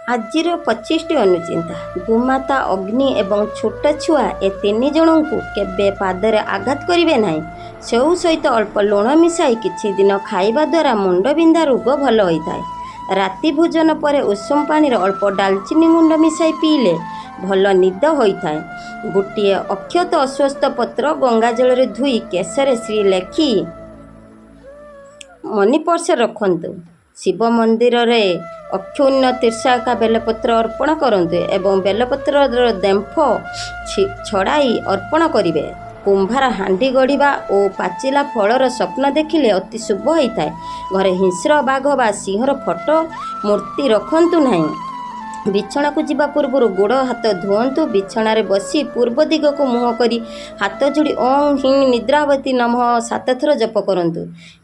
ଆଜିର 25ଟି ଅନୁଚିନ୍ତା। ଗୋମାତା, ଅଗ୍ନି ଏବଂ ଛୋଟ ଛୁଆ ଏ ତିନି ଜଣଙ୍କୁ କେବେ ପାଦରେ ଆଘାତ କରିବେ ନାହିଁ। ସେଉ ସହିତ ଅଳ୍ପ ଲୁଣ ମିଶାଇ କିଛି ଦିନ ଖାଇବା ଦ୍ୱାରା ମୁଣ୍ଡବିନ୍ଧା ରୋଗ ଭଲ ହୋଇଥାଏ। ରାତି ଭୋଜନ ପରେ ଉଷୁମ ପାଣିରେ ଅଳ୍ପ ଡାଲଚିନି ଗୁଣ୍ଡ ମିଶାଇ ପିଇଲେ ଭଲ ନିଦ ହୋଇଥାଏ। ଗୋଟିଏ ଅକ୍ଷତ ଅଶ୍ୱତ୍ଥ ପତ୍ର ଗଙ୍ଗାଜଳରେ ଧୋଇ କେଶରେ ଶ୍ରୀ ଲେଖି ମନି ପର୍ସରେ ରଖନ୍ତୁ। ଶିବ ମନ୍ଦିରରେ ଅକ୍ଷୁଣ୍ଣ ତ୍ରିଶାଖା ବେଲପତ୍ର ଅର୍ପଣ କରନ୍ତୁ ଏବଂ ବେଲପତ୍ରର ଡେମ୍ଫ ଛଡ଼ାଇ ଅର୍ପଣ କରିବେ। କୁମ୍ଭାର ହାଣ୍ଡି ଗଢ଼ିବା ଓ ପାଚିଲା ଫଳର ସ୍ୱପ୍ନ ଦେଖିଲେ ଅତି ଶୁଭ ହୋଇଥାଏ। ଘରେ ହିଂସ୍ର ବାଘ ବା ସିଂହର ଫଟୋ ମୂର୍ତ୍ତି ରଖନ୍ତୁ ନାହିଁ। ବିଛଣାକୁ ଯିବା ପୂର୍ବରୁ ଗୋଡ଼ ହାତ ଧୁଅନ୍ତୁ। ବିଛଣାରେ ବସି ପୂର୍ବ ଦିଗକୁ ମୁହଁ କରି ହାତ ଯୋଡ଼ି ଓଁ ହ୍ରୀଂ ନିଦ୍ରାବତୀ ନମଃ ସାତଥର ଜପ କରନ୍ତୁ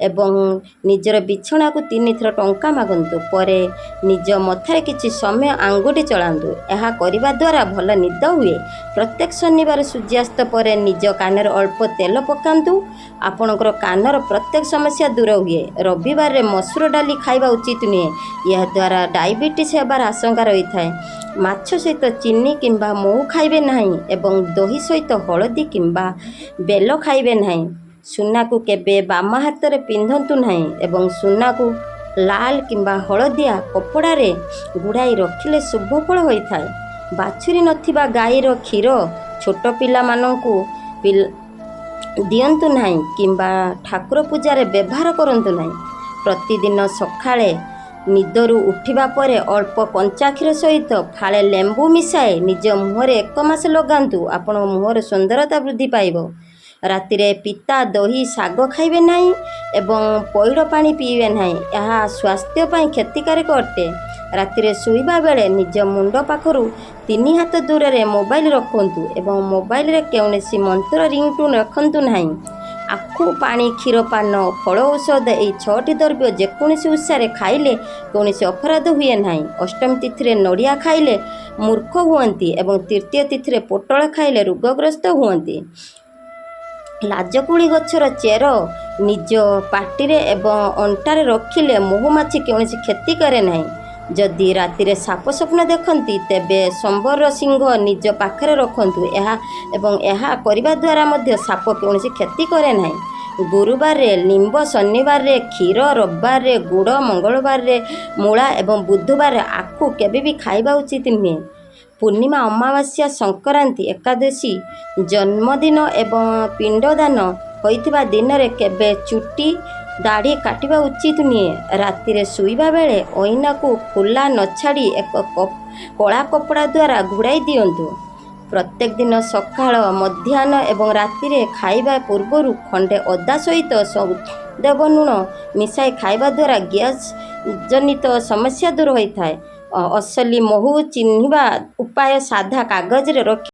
ଏବଂ ନିଜର ବିଛଣାକୁ ତିନିଥର ଟଙ୍କା ମାଗନ୍ତୁ। ପରେ ନିଜ ମଥାରେ କିଛି ସମୟ ଆଙ୍ଗୁଠି ଚଳାନ୍ତୁ। ଏହା କରିବା ଦ୍ୱାରା ଭଲ ନିଦ ହୁଏ। ପ୍ରତ୍ୟେକ ଶନିବାର ସୂର୍ଯ୍ୟାସ୍ତ ପରେ ନିଜ କାନରେ ଅଳ୍ପ ତେଲ ପକାନ୍ତୁ। ଆପଣଙ୍କର କାନର ପ୍ରତ୍ୟେକ ସମସ୍ୟା ଦୂର ହୁଏ। ରବିବାରରେ ମସୁର ଡାଲି ଖାଇବା ଉଚିତ ନୁହେଁ। ଏହାଦ୍ୱାରା ଡାଇବେଟିସ୍ ହେବାର ଆଶଙ୍କା ରହିଥାଏ। ମାଛ ସହିତ ଚିନି କିମ୍ବା ମହୁ ଖାଇବେ ନାହିଁ ଏବଂ ଦହି ସହିତ ହଳଦୀ କିମ୍ବା ବେଲ ଖାଇବେ ନାହିଁ। ସୁନାକୁ କେବେ ବାମ ହାତରେ ପିନ୍ଧନ୍ତୁ ନାହିଁ ଏବଂ ସୁନାକୁ ଲାଲ କିମ୍ବା ହଳଦିଆ କପଡ଼ାରେ ଗୁଡ଼ାଇ ରଖିଲେ ଶୁଭ ଫଳ ହୋଇଥାଏ। ବାଛୁରୀ ନଥିବା ଗାଈର କ୍ଷୀର ଛୋଟ ପିଲାମାନଙ୍କୁ ଦିଅନ୍ତୁ ନାହିଁ କିମ୍ବା ଠାକୁର ପୂଜାରେ ବ୍ୟବହାର କରନ୍ତୁ ନାହିଁ। ପ୍ରତିଦିନ ସକାଳେ ନିଦରୁ ଉଠିବା ପରେ ଅଳ୍ପ କଞ୍ଚା କ୍ଷୀର ସହିତ ଫାଳେ ଲେମ୍ବୁ ମିଶାଇ ନିଜ ମୁହଁରେ ଏକ ମାସ ଲଗାନ୍ତୁ। ଆପଣଙ୍କ ମୁହଁର ସୁନ୍ଦରତା ବୃଦ୍ଧି ପାଇବ। ରାତିରେ ପିତା, ଦହି, ଶାଗ ଖାଇବେ ନାହିଁ ଏବଂ ପଇଡ଼ ପାଣି ପିଇବେ ନାହିଁ। ଏହା ସ୍ୱାସ୍ଥ୍ୟ ପାଇଁ କ୍ଷତିକାରକ ଅଟେ। ରାତିରେ ଶୋଇବା ବେଳେ ନିଜ ମୁଣ୍ଡ ପାଖରୁ 3 ହାତ ଦୂରରେ ମୋବାଇଲ ରଖନ୍ତୁ ଏବଂ ମୋବାଇଲରେ କୌଣସି ମନ୍ତ୍ର ରିଙ୍ଗଟୋନ୍ ରଖନ୍ତୁ ନାହିଁ। ଆଖୁ ପାଣି, କ୍ଷୀର ପାନ, ଫଳ, ଔଷଧ ଏହି ଛଅଟି ଦ୍ରବ୍ୟ ଯେକୌଣସି ଓଷାରେ ଖାଇଲେ କୌଣସି ଅପରାଧ ହୁଏ ନାହିଁ। ଅଷ୍ଟମୀ ତିଥିରେ ନଡ଼ିଆ ଖାଇଲେ ମୂର୍ଖ ହୁଅନ୍ତି ଏବଂ ତୃତୀୟା ତିଥିରେ ପୋଟଳ ଖାଇଲେ ରୋଗଗ୍ରସ୍ତ ହୁଅନ୍ତି। ଲାଜକୁଳି ଗଛର ଚେର ନିଜ ପାଟିରେ ଏବଂ ଅଣ୍ଟାରେ ରଖିଲେ ମହୁମାଛି କୌଣସି କ୍ଷତି କରେ ନାହିଁ। ଯଦି ରାତିରେ ସାପ ସ୍ୱପ୍ନ ଦେଖନ୍ତି, ତେବେ ସମ୍ବର ଶିଙ୍ଗ ନିଜ ପାଖରେ ରଖନ୍ତୁ ଏହା ଏବଂ ଏହା କରିବା ଦ୍ୱାରା ମଧ୍ୟ ସାପ କୌଣସି କ୍ଷତି କରେ ନାହିଁ। ଗୁରୁବାରରେ ଲିମ୍ବ, ଶନିବାରରେ କ୍ଷୀର, ରବିବାରରେ ଗୁଡ଼, ମଙ୍ଗଳବାରରେ ମୂଳା ଏବଂ ବୁଧବାରରେ ଆଖୁ କେବେ ବି ଖାଇବା ଉଚିତ ନୁହେଁ। ପୂର୍ଣ୍ଣିମା, ଅମାବାସ୍ୟା, ସଂକ୍ରାନ୍ତି, ଏକାଦଶୀ, ଜନ୍ମଦିନ ଏବଂ ପିଣ୍ଡଦାନ ହୋଇଥିବା ଦିନରେ କେବେ ଚୁଟି, ଦାଢ଼ି କାଟିବା ଉଚିତ ନୁହେଁ। ରାତିରେ ଶୋଇବା ବେଳେ ଅଇନାକୁ ଖୋଲା ନ ଛାଡ଼ି ଏକ କଳା କପଡ଼ା ଦ୍ୱାରା ଘୋଡ଼ାଇ ଦିଅନ୍ତୁ। ପ୍ରତ୍ୟେକ ଦିନ ସକାଳ, ମଧ୍ୟାହ୍ନ ଏବଂ ରାତିରେ ଖାଇବା ପୂର୍ବରୁ ଖଣ୍ଡେ ଅଦା ସହିତ ସୈନ୍ଧବ ଲୁଣ ମିଶାଇ ଖାଇବା ଦ୍ୱାରା ଗ୍ୟାସ୍ ଜନିତ ସମସ୍ୟା ଦୂର ହୋଇଥାଏ। ଅସଲି ମହୁ ଚିହ୍ନିବା ଉପାୟ: ସାଧା କାଗଜରେ ରଖି